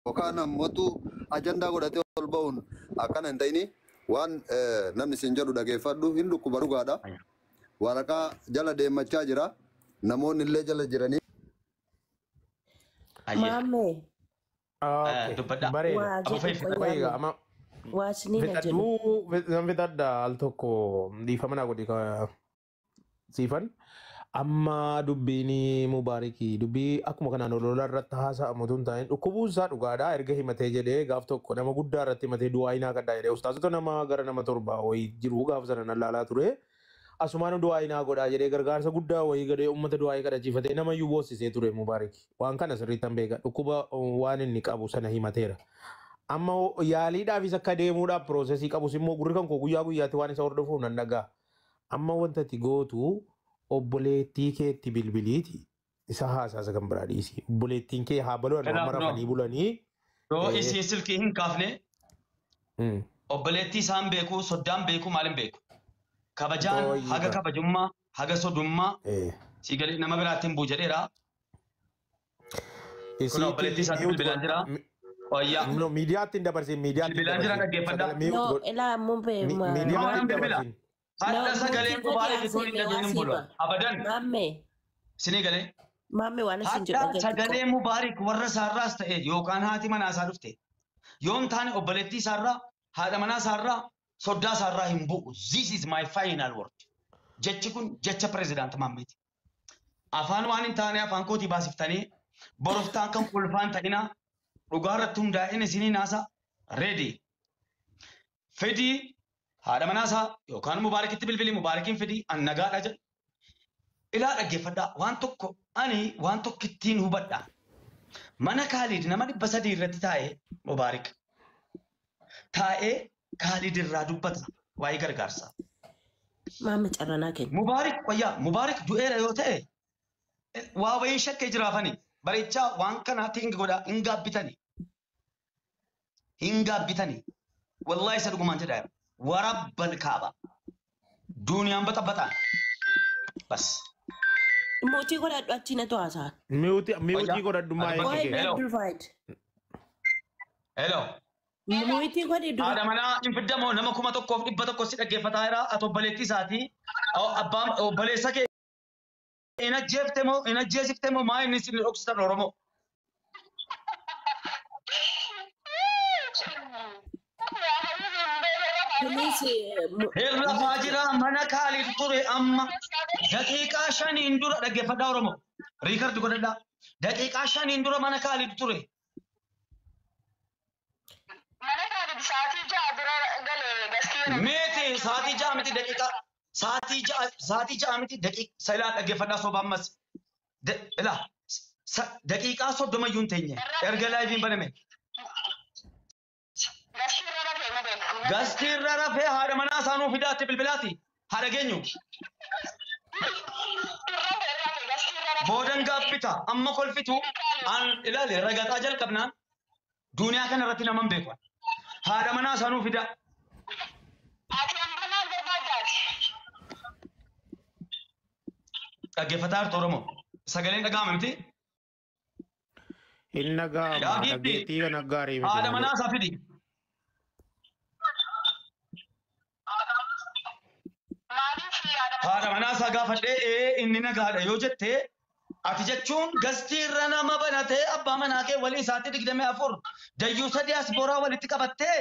Yookaan ammootu ajandaa godhatee ol ba'uun akkana hin ta'ini waan namni siin jedhu dhageeffadhu hin dhukkuba dhugaadha. Waraqaa jala deemachaa jira. Namoonni illee jala jiranii. Maammee Okay. Dubbadhaa. Bareeda. waa Abu jedhu Fayyid. qoyyaa Qoyyaa amma waa isiniin jedhu. fixadhuu nan fixadha al tokko dhiifama naa godhi siifan. Amma dubbiin Mubaarikii dubbii akkuma kanaan olola irratti haasa'amu tun taa'in dhukkubuun isaa dhugaadha erga himatee jedhee gaaf tokko nama guddaa irratti himatee du'aa hinaa kadhaa jedhee ustaasota nama gara nama 7 wayii jiru gaaf sana nan laalaa ture. Asumaan du'aa hinaa godhaa jedhee gargaarsa guddaa wayii godhee uummata du'aa kadhachiifatee nama iyyuu boossisee ture Mubaarik. Waan kana sirriitti beeka dhukkuba waan inni qabu sana himateera. Amma yaaliidhaafis akka deemuudhaaf piroosesii qabus immoo gurri kan koo guyyaa guyyaatti waan isa hordofuuf nan dhagaa. Amma wanta ati gootu obboleettii keetti bilbiliiti. Isa haasaasa kan biraa dhiisi. Obboleettiin kee haa balu'an Kanaaf amma no. rafanii bulanii. Yoo isiin silkii hin kaafne obboleettii isaan beeku, soddaan beeku, maal hin beeku. Kabajaan haga Tooyyiba. kabajummaa, haga sodummaa si galee nama biraatti hin bu'u jedheera. Kun obboleettii isaatti Isiitti bilbilaan jira. Wayyaa. No, miidiyaatti hin dabarsin, miidiyaatti hin Bilbilaan jira dabarsin. dhaggeeffadhaa. Sagalee mute No, godhi. ilaa mubee Miidiyaatti Maal hin bilbila? dabarsin. No, Hadha sagalee mute godhi Mubaarik itoo hin haasa'e dhageenye waa hin bulu. siiba. Abadan Maammee sinii galee. maammee waan isin jedhu Hadha dhaggeeffadhu. sagalee Mubaarik warra isaarraas ta'e yookaan haati manaa isaa dhufte. Yoon taane obboleettii isaarraa, haadha manaa isaarraa, soddaa isaarraa hin bu'u. This is my final word. Jechi kun jecha pirezidaanti Maammeeti. Afaan waan hin taane afaan kootii baasiftanii boroftaan kan kolfaan ta'ina dhugaa irratti hundaa'in isinii naasa ready. Fidii haadha manaa isaa yookaan Mubaarakitti bilbilii Mubaarakiin fidii an nagaadha jedhu. Ilaa dhaggeeffadhaa waan tokko ani waan tokko ittiin hubadha. Mana Kaalid nama 300 irratti taa'ee Mubaarik taa'ee Kaalid irraa dubbata waa'ee gargaarsaa. Maammee carranaa kenna. Mubaarik wayyaa Mubaarik du'eera yoo ta'e waa wayii shakkee jiraafani bareechaa waan kanaatti hin godhaa hin gaabbitani. Hin gaabbitani. Wallaahi isa dhugumaan jedhaa warabbal kaaba. Duuniyaan baxabaxaan. Bas. Mootii godhadhu achi natu haasa'a. Mute Wayyaa. godhadhu maayikii Go ahead, kee. Hello. Abdul Fahid. Hello. Mootii godhi dura. Haadha manaa hin fiddamoo nama 1100 si dhaggeeffataa jira. Ati obboleettii isaatii. Abbaan obboleessa kee hin ajjeefte moo hin ajjeesifte moo maa inni isin dhoksitan Oromoo? Please Irra jira mana Kaalid ture amma daqiiqaa 5 dura dhaggeeffadhaa Oromoo. Riikardi godhadhaa. Daqiiqaa 5 dura mana Kaalid ture. Mana Kaalid sa'aatii 6 dura galee gastii Meeti sa'aatii 6 miti daqiiqaa sa'aatii 6 sa'aatii 6 miti daqiiqa ilaa dhaggeeffadhaa soba ammas. Ilaa daqiiqaa 30 iyyuu hin teenye erga laayiviin baname. Gastii irra rafee nu beeku. Gastii irra rafee haadha manaa isaanuu fidaatti bilbilaati. Haadha geenyu. Boodan gaabbita amma kolfitu an ilaali ragaxaa jalqabnaan duuniyaa kana irratti nama hin beeku. Haadha manaa isaanuu fidaa. Ati amma maal barbaaddaati? Dhaggeeffataa jirtu Oromoo. Sagaleen dhaga'ama miti? Hin dhaga'ama. Yaa giifti. Dhaggeettii kana gaarii miti Haadha malee. manaa isaa fidi. Maaliif haadha Haadha manaa isaa gaafadhee ee inni nagaadha yoo jettee ati jechuun gastii irra nama banatee abbaa manaa kee walii isaatti 24 dayyuu sadii as boraa walitti qabattee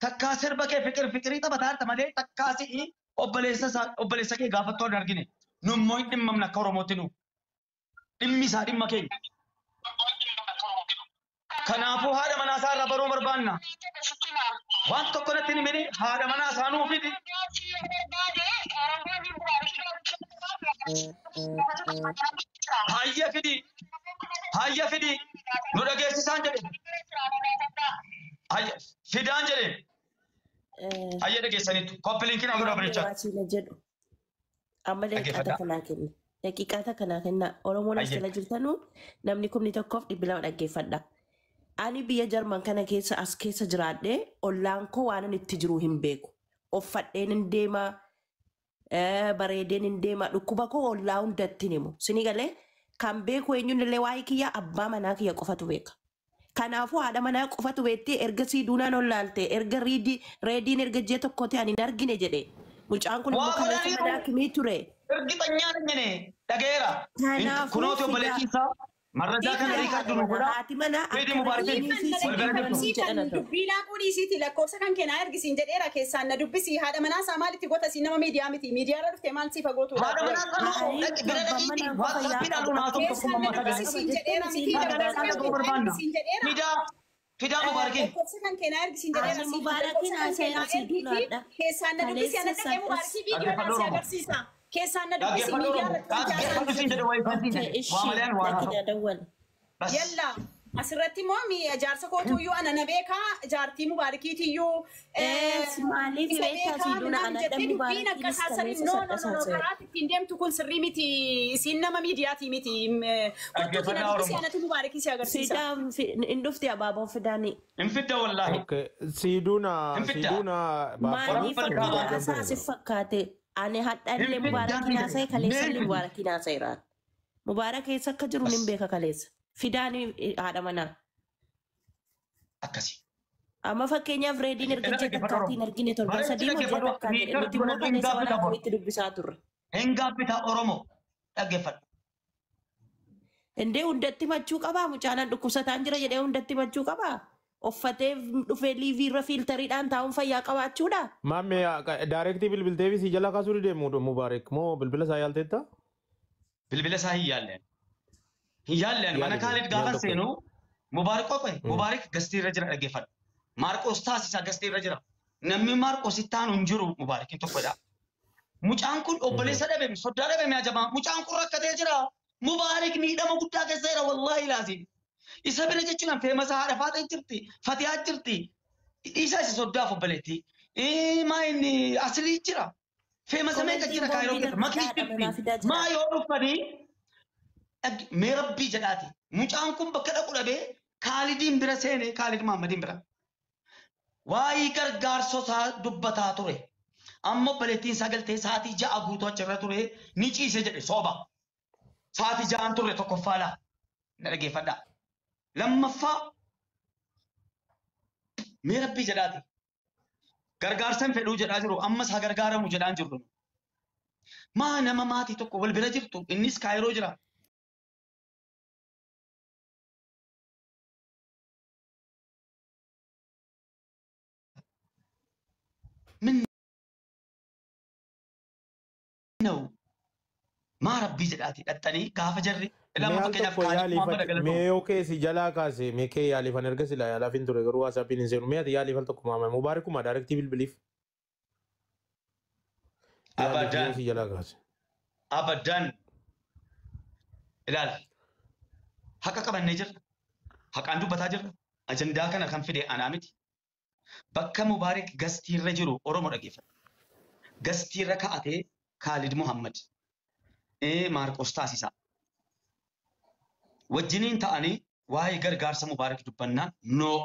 takkaa sirba kee fiqir fiqirii taphataa jirta malee takkaa si'i obboleessa kee gaafattoo hin argine. Nummoo hin dhimmamne akka Oromootti nu. Dhimmi isaa dhimma keenya. Kanaafuu haadha manaa isaa irraa baruu barbaanna. Waan tokko natti hin himini haadha manaa isaa nuu fidi. Hayya fidi. Hayya fidi. Nu dhageessisaan jedhe. Hayya fidaan jedhe. Hayya dhageessaniitu. Koppi naa godhaa bareechaa. waa siin jedhu. Amma daqiiqaa Dhaggeeffadhaa. takka naa kenna. Daqiiqaa takka naa kenna. Oromoon as Hayya. jala jirtanuu namni 1200 dhaggeeffadha. Ani biyya Jarman kana keessa as keessa jiraadhee ollaan koo waan inni itti jiru hin beeku. Uffadheen hin deema, bareedeen hin deema. Dhukkuba koo ollaa hundatti hin himu. Sini galee kan beeku eenyuun illee waa'ee kiyya abbaa manaa kiyya qofatu beeka. Kanaafuu haadha manaa qofatu beektee ergasii duunaan ol laalte erga reediin erga ji'a tokkooti ani hin argine jedhe. Mucaan kun immoo Waa kaleessa godhaniiru. mana hakimii ture. Ergixanyaa dhanyane dhageera. Kanaafuu Kunooti obboleettiin isaa marrajaa kana riikardu nu godha. Haati manaa Reedii akka Mubaarakiin reediin fi wal bira jirtu. jedhan haa ta'u. Dubbii laaquu dhiisiiti lakkoofsa kan keenaa ergisiin jedheera keessaan na dubbisi haadha manaa isaa maalitti goota siin nama miidiyaa miti miidiyaa irra dhuftee maal siif hagootuudha. Haadha manaa sana bira dhaqiitii waatsaappiidhaan nu haasoftu Keessaan na tokkummaa sagalee. dubbisi siin jedheera miti Sagalee lakkoofsa isaa kan dhaga'uu keenaa barbaanna. ergisiin jedheera. Fidaa fidaa Mubaarakiin. Lakkoofsa kan keenaa ergisiin jedheera Ani siif Mubaarakiin lakkoofsa kan haasa'eera keenaa si ergiiti duunaadha. keessaan na dubbisi ana Kaleessa dhaqee Mubaarakii viidiyoodhaan Dhaggeeffadhu si Oromoo. agarsiisa. Keessaan na dubbisi Dhaggeeffadhu miidiyaa Oromoo. irratti hojjaa Dhaggeeffadhu siin jedhe wayii siin Okay, jedhe. Waa ishii malee ani waan dhaqi haasa'u. na dawwal. Bas. Yalla asirratti immoo jaarsa kootuyyuu ana na beekaa jaartii Mubaarakiitiyyuu Ees maaliif isa beektaa beekaa si duuna minaan ana jettee dha dubbiin Mubaarakiinis akka isaa sirrii kaleessa no no no no sadhasaa karaa ittiin deemtu kun sirrii miti isiin nama miidiyaatii miti kottuuti na Dhaggeeffadhaa dubbisi Oromoo. anatu Mubaarakii si agarsiisa. Fidaan hin dhufti abaaboon fidaanii. Hin fidda wallaahi. Okay. Siiduuna Hin fidda. siiduuna Maaliif Oromoo akka barbaada. haasaa si fakkaate? Ani hadhallee Hin fidda. Mubaarakiin haasa'e kaleessallee Mee fiddi. Mubaarakiin haasa'eeraan. Mubaarak keessa akka jiru nin Bas. beeka kaleessa. Fidaanii haadha manaa. Akkasi. Amma fakkeenyaaf reediin erga Ela ji'a dhaggeeffadhu takkaatiin Oromoo. argine torban Bareechi sadii moo ji'a dhaggeeffadhu. takkaa jedhe Riikardi nuti immoo godhadhu hin kaleessa mana gaaffita boru. akkamitti dubbisaa turre. Hin gaaffita Oromoo. Dhaggeeffadhu. Indee hundatti machuu qabaa mucaanan dhukkubsataan jira jedhee hundatti machuu qabaa. Uffatee dhufee liivii irra fiiltariidhaan taa'uun fayyaa qabaachuudha. Maamme daareektii bilbilteefi si jala kaasuu deemu Mubaarak moo bilbila isaa yaalteetta? Bilbila isaa hin yaalleen. Hin yaalleen mana Yaali Kaalid yaal gaafa tokko. seenu Mubaarak qophee Mubaarak gastii irra jira dhaggeeffadhu. Maarqos taasisaa gastii irra jira. Namni Maarqos itti aanu hin jiru Mubaarakiin tokkodha. Mucaan kun obboleessa dhabame soddaa dhabame ajabaa mucaan kun rakkatee jira. Mubaarak miidhama guddaa keessa jira wallaahi laasiin. Isa bira jechuun feemasa haadha faaxee jirti fatihaa jirti. Isa isa soddaaf obboleetti. Maa inni aslii jira. Feemasa meeqa Komentiin jira kaayiroo boombii keessa makii darbiidhaa haadha manaa jirti. fidaa jira. Maa yoo dhufanii mee rabbii jedhaati. Mucaan kun bakka dhaqu dhabee Kaalidiin bira seene Kaalid Mahammadiin bira. Waa'ee gargaarsotaa dubbataa ture. Amma obboleettiin isaa galtee sa'aatii 6 guutuu achirra ture ni ciise jedhe sooba. Sa'aatii 6 turre tokkoffaa laa. Na dhaggeeffadhaa. Lammaffaa mee rabbii jedhaati. Gargaarsa hin fedhuu jedhaa jiru ammas haa gargaaramu jedhaan jirru. Maa nama maatii tokko wal bira jirtu innis kaayiroo jira. Min ነው maa rabbii jedhaati dhaxxanii gaafa jarri Mee lama al fakkeenyaaf tokko Kaalid Muhammad yaaliifadhu. galatoomu. Mee yoo keessi jalaa kaase mee kee yaaliifan erga silaa yaalaaf hin ture garuu waasaappiin hin seenu. Mee ati yaaliif al tokko maama Mubaarakuma daareektii bilbiliif. Yaaliif yoo Abadan si jalaa kaase. abadan ilaali haqa qabannee jirra haqaan dubbataa jirra ajandaa kana kan fide anaa miti bakka Mubaarak gastiirra jiru Oromoo dhaggeeffadha. Gastiirra kaa'atee Kaalid Muhammad Maarqos taasisaa wajjiniin ta'anii waa'ee gargaarsa Mubaarak dubbannaan noo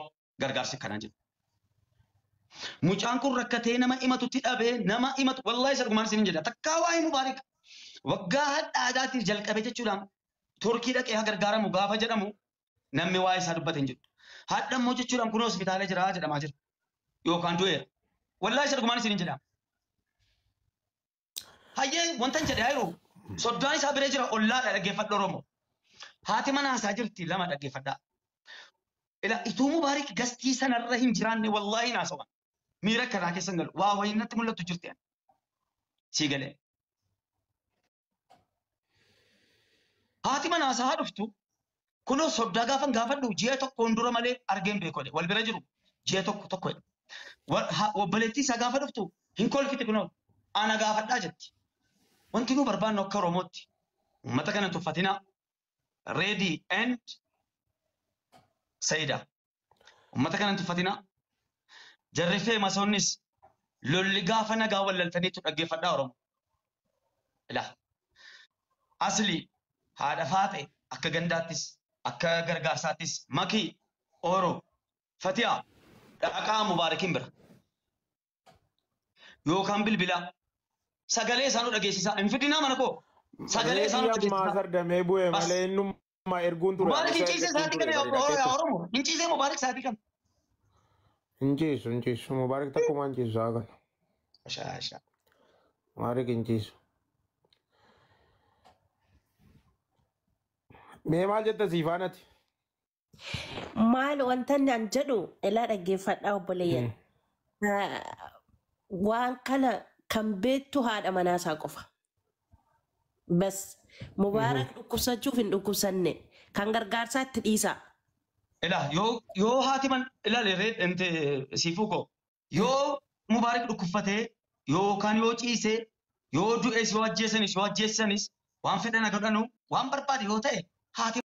gargaarsi akkanaa jedhu. Mucaan kun rakkatee nama himatutti dhabee nama himatu wallaahi isa dhugumaan isiniin jedha takkaa waa'ee Mubaarak waggaa hadhaadhaatii jalqabe jechuudhaan Turkii dhaqee haa gargaaramu gaafa jedhamu namni waa'ee isaa dubbate hin jiru. Hadha immoo jechuudhaan kun hospitaala jira jedhamaa jira yookaan du'eera. Wallaahi isa dhugumaan isiniin jedha. Hayyee wanta hin jedhe haa jiru soddaan isaa bira jira ollaadha dhaggeeffadhu Oromoo. Haati manaa isaa jirti lama dhaggeeffadhaa. Ila ituu Mubaarak gastii sanarra hin jiraanne wallaahi naasawan. Miira akkanaa keessa hin galu. Waa wayii natti mul'attu jirti ani. Sii galee. Haati manaa isaa dhuftu kunoo soddaa gaafan gaafadhu ji'a tokkoon dura malee argeen beeku jedhe. Wal bira jiru ji'a tokko tokko jedhe. Obboleettii isaa gaafa dhuftu hin kolfiti kunoo ana gaafadhaa jetti. Wanti nu barbaannu akka Oromootti uummata kana tuffatinaa. Ready and Sayida. Uummata kana tuffatinaa. Jarri feemasoonnis lolli gaafa nagaa wallaltaniitu dhaggeeffadhaa Oromoo. Ilaa asli haadha faaxe akka gandaattis akka gargaarsaattis makii Oro Fatiyaa dhaqaa Mubaarakiin bira yookaan bilbilaa sagalee isaanuu dhageessisaa hin fidinaa mana koo sagalee isaanuu Reedii ammaa dhageessisaa. sardamee bu'e Bas malee innummaa Amma erguun ture. Mubaarik hin Isa ciisee erguun sa'aatii ture kana bareeda yaa keetu. Oromoo. Hin ciisee Mubaarik sa'aatii kana. Hin ciisu, hin ciisu. Mubaarik takkuma hin ciisu haa kana. Ashaa ashaa. Mubaarik hin ciisu. Mee maal jetta siifaanati? Maal wanta inni an jedhu ilaa dhaggeeffadhaa obboleeyyan. Waan kana kan beektu haadha manaasaa qofa. Bas Mubaarak dhukkubsachuuf hin dhukkubsanne kan gargaarsaa itti dhiisaa. Ilaa yoo haati man ilaali reet siifuu koo yoo Mubaarik dhukkubfatee yookaan yoo ciisee yoo du'es yoo ajjeesanis waan fedhan godhanu waan barbaade yoo ta'e haati